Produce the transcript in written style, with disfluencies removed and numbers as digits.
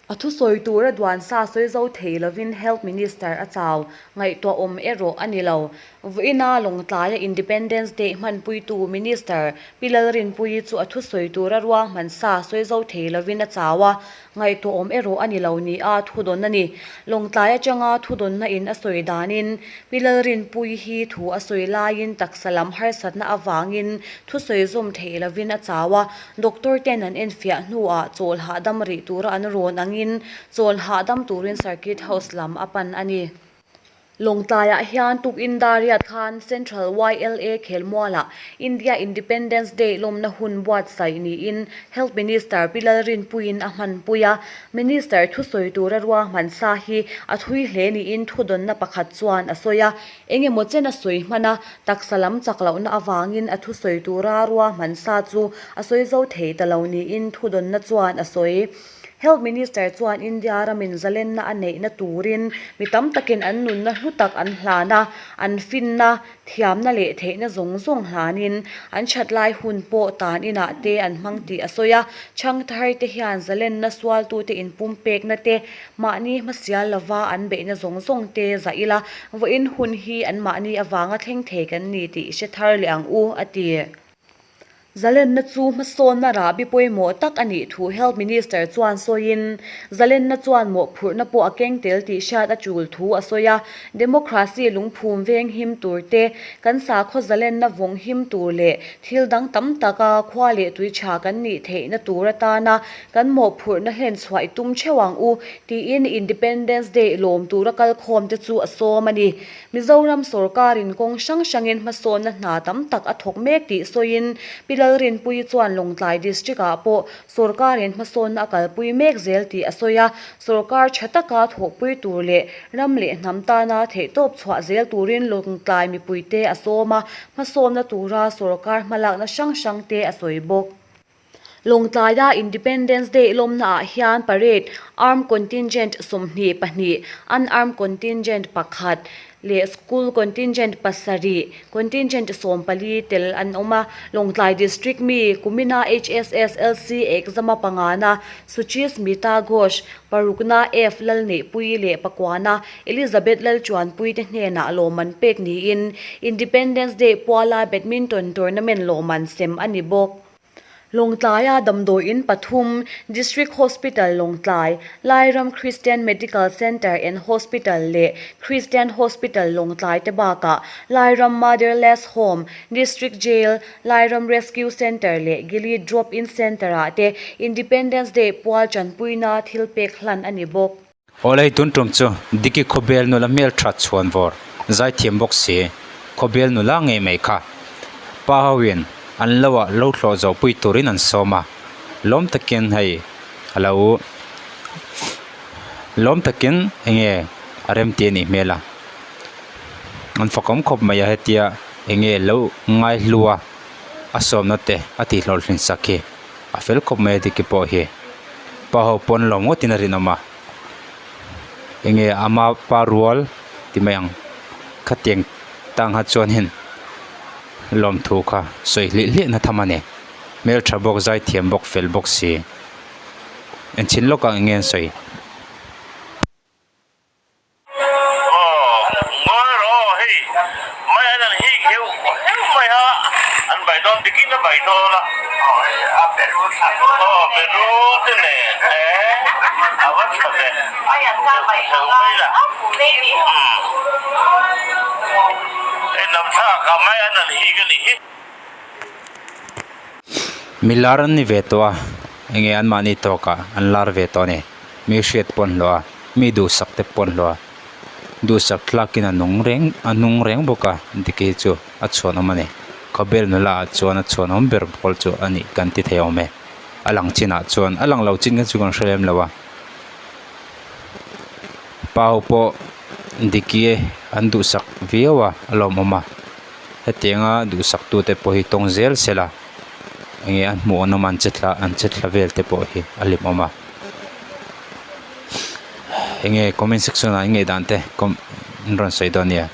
A thusawi tura duan sa sawi zo thei lovin Health Minister a chau, ngaihtuahawm erawh a ni lo. Vawiina Lawngtlaia Independence Day hmanpuitu Minister Pi Lalrinpuii chu a thusawi tura ruahman sa sawi zo thei lovin a chau a, ngaihtuahawm erawh a ni lo nia thudawn a ni. Lawngtlai atanga thudawnna in a sawi danin Pi Lalrinpuii hi thu a sawi laiin taksa lam harsatna avangin thusawi zawm theih lovin a chau a, Doctor ten an enfiah hnuah chawl hahdam rih tura an rawn angin chawl hahdam turin Circuit House lam a pan a ni. Lawngtlaiah hian tukin Dariat khan Central YLA khelmualah India Independence Day lawmna hun buatsaih niin Health Minister Pi Lalrinpuiin a hmanpui a. Minister thusawi tura ruahman sa hi a thui hle niin thudawnna pakhat chuan a sawi a. Eng emaw chen a sawi hman a, taksa lam chak lohna avangin a thusawi tura ruahman sa chu a sawi zo thei ta lo niin thudawnna chuan a sawi. Health Minister chuan India ramin zalenna a neihna turin mi tam takin an nunna hlu tak an hlan a, an finna, thiamna leh theihna zawng zawng hlanin an thatlai hun pawh tan inah te an hmang tih a sawi a. Chhangthar te hian zalenna sualtute inpumpekna te Mahni hmasial lova an beihna zawng zawng te zah ila, vawiin hun hi an mahni avanga thleng thei kan ni tih i hre thar leh ang u, a ti. Zalenna chu hmasawnna rahbi pawimawh tak a nih thu Health Minister chuan sawiin, zalenna chuan mawhphurhna pawh a keng tel tih hriat a tul thu a sawi a. Democracy lungphum veng him tur te, kan sakhaw zalenna vawng him tur leh thil dang tam taka khua leh tui tha kan nih theihna tur atana Kan mawhphurhna hlen chhuah i tum theuh ang u, tiin Independence Day lawm tura kalkhawm te chu a sawm a ni. Mizoram sawrkarin kawng hrang hrangin hmasawnna hna tam tak a thawk mek tih sawiin Pi Lalrinpuii chuan Lawngtlai District-ah pawh sawrkarin hmasawnna a kalpui mek zel tih a sawi a, sawrkar tha taka thawhpui tur leh ram leh hnam tana theihtawp chhuah zel turin Lawngtlai mipuite a sawm a, hmasawnna tura sawrkar hmalakna hrang hrangte a sawi bawk. Lawngtlaia Independence Day lawmnaah hian parade, Armed Contingent 22, Unarmed Contingent pakhat leh School Contingent pasarih, Contingent 14 tel an awm a. Lawngtlai District mi kumina HSSLC exam-a pangana Suchismita Ghosh, parukna F Lalneihpuii leh pakuana Elizabeth Lalchuanpuii te hnenah lawmman pek niin Independence Day puala Badminton Tournament lawmman sem a ni bawk. Lawngtlaia damdawiin pathum, District Hospital Lawngtlai, Lairam Christian Medical Centre and Hospital leh Christian Hospital Lawngtlai te bakah Lairam Motherless Home, District Jail, Lairam Rescue Centre leh Gili Drop In Centre-ah te Independence Day pual tanpuina thil pek hlan a ni bawk. Awlei tun tum chu Diki khawbel nula hmel that chhuan vawr zaithiam bawk si, khawbel nula ngei mai kha pa hoin an lo ah lo thlawh zo pui turin an sawm a, lawm takin hei a lo lawm takin enge a rem tih a nih hmel a, an fakawm khawp mai a hetia enge lo ngaihlu a a sawmna te a tihhlawhhlin sak hi. A fel khawp mai a Diki pawh hi pa ho pawn lo ngawtin a rinawm a enge ama pa rual ti mai ang khatiang tang kha chuanin lawmthu kha sawi hlih hlih na tham a ni hmeltha bawk zaithiam bawk fel bawk si enchhin lawk ang enge an sawi. Milar an ni ve tawh a enge anmahni tawkah an lar ve tawh a ni mi hriat pawh an hlawh a. Mi duhsak te pawh an hlawh a, duhsak thlakin a nung reng a nung reng bawk a Diki chu a chhuanawm a ni. Khawbel nula ah chuan a chhuanawm ber pawl chu a nih kan ti thei awm e. A lang chinah chuan a lang lo chin kha chu kan hre lem lo a. Pa ho pawh Diki an duhsak viau a, a lawmawm a. Hetianga duhsak tute pawh hi tawng zel sela enge a hmuh an awm a an che thla an che thla vel te pawh hi a hlimawm a. Enge comment section ah enge dan te com an rawn sawi dawn nia.